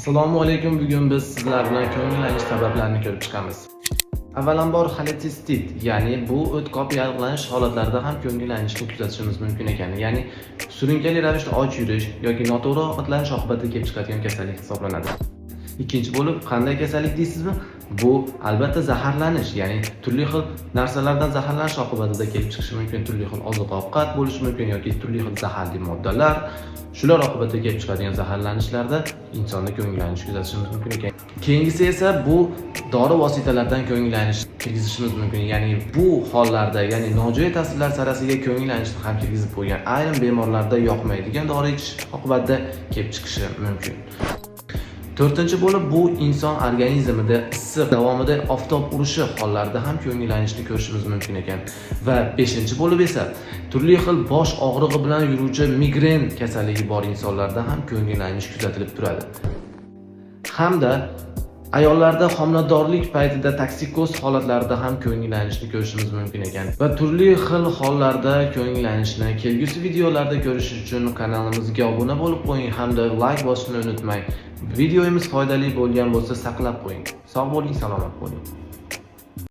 Assalomu alaykum. Bugun biz sizlar bilan ko'ngil aynish sabablarini ko'rib chiqamiz. Avvalambor, xoletsistit, ya'ni bu o't-qop yallig'lanish holatlarida ham ko'ngil aynishni kuzatishimiz mumkin ekan. Ya'ni surunkali ravishda och yurish yoki noto'g'ri ovqatlanish oqibatida kelib chiqadigan kasallik hisoblanadi. Ikkinchi bo'lib, qanday kasallik deysizmi? Bu albatta zaharlanish, ya'ni turli xil narsalardan zaharlanish oqibatida kelib chiqishi mumkin. Turli xil oziq-ovqat bo'lishi mumkin yoki turli xil zaharli moddalar. Shular oqibatida kelib chiqadigan zaharlanishlarda insonda ko'ngil aynish kuzatishimiz mumkin ekan. Keyingisi esa bu dori vositalaridan ko'ngil aynish kirgizishimiz mumkin. Ya'ni bu hollarda, ya'ni nojo'ya ta'sirlar sarasiga ko'ngil aynishni ham kirgizib qo'ygan ayrim bemorlarda yoqmaydigan dori ichish oqibatida kelib chiqishi mumkin. To'rtinchi bo'lib, bu inson organizmida issiq davomida oftob urishi hollarida ham ko'ngil aynishni ko'rishimiz mumkin ekan. Va beshinchi bo'lib esa turli xil bosh og'rig'i bilan yuruvchi migren kasalligi bor insonlarda ham ko'ngil aynish kuzatilib turadi. Hamda ayollarda homiladorlik paytida toksikoz holatlarida ham ko'ngil aynishni ko'rishimiz mumkin ekan. Va turli xil hollarda ko'ngil aynishni kelgusi videolarda ko'rish uchun kanalimizga obuna bo'lib qo'ying hamda layk bosishni unutmang. Videomiz foydali bo'lgan bo'lsa, saqlab qo'ying. Sog' bo'ling, salomat bo'ling.